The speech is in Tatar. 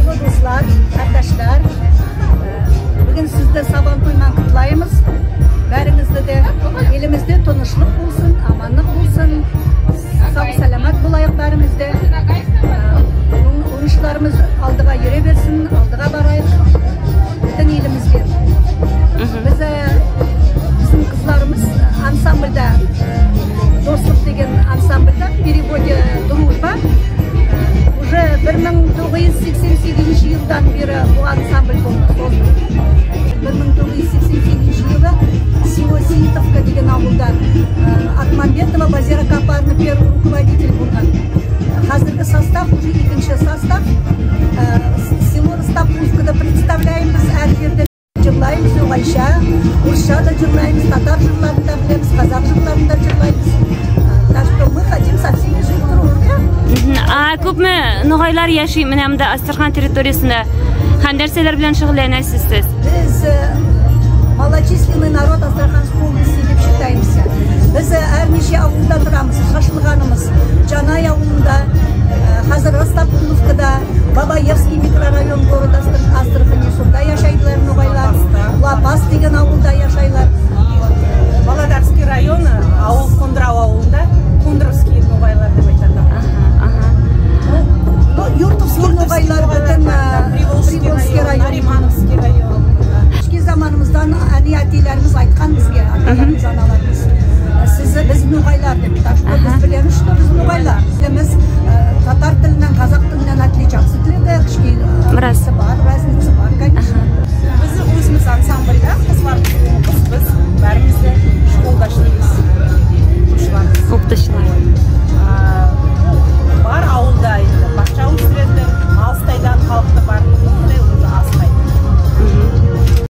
Олы дуслар, кардәшләр, бүген сезне Сабантуймен котлаймыз. Бәрегезне дә илебездә тынычлык булсын, аманлык булсын, сау сәламәт булайык бәребез дә. Уңышларыбыз алдыга йөре берсен, алдыга барайык. Бөтен илебезгә. Без безнең кызларыбыз ансамбльдә, Дуслык дигән ансамбльдә, в переводе «Дружба», уже 1988 елдан бері бу ансамбль булды создан. 1988 елы село Сеитовка дигән авылда Акмамбетова Базира Капарна первый руководитель булган. Хәзерге состав уже икенче состав. Село Ростопуловкада представляем без һәр җирдә җырлаймыз, нугайча, урысча да җырлаймыз, татар җырларын да беләбез, казах җырларын да җырлаймыз. Так что мы хотим со всеми жить в дружбе. А күпме ногайлар яши менә монда Астрахань территориясендә? Һәм нәрсәләр белән шөгыльләнәсез сез? Без малочисленный народ Астраханской области дип считаемся. Без һәрничә авылда торабыз, шашылганыбыз. Джанай авылында, хәзер Ростопуловкада, Бабаевский микрорайон города Астрахани, шунда яшәйләр ногайлар. Лапас дигән авылда яшәйләр. Володарский районы, авыл Кундрау авылында, Кундровский нугайлар дип әйтәләр. Ну, Юртовский ногайлар бөтен Приволжский район, Наримановский район. Кичке заманыбыздан әни әтиләребез әйткән безгә, аталарыбыз, аналарыбыз. Сез без нугайлар дип.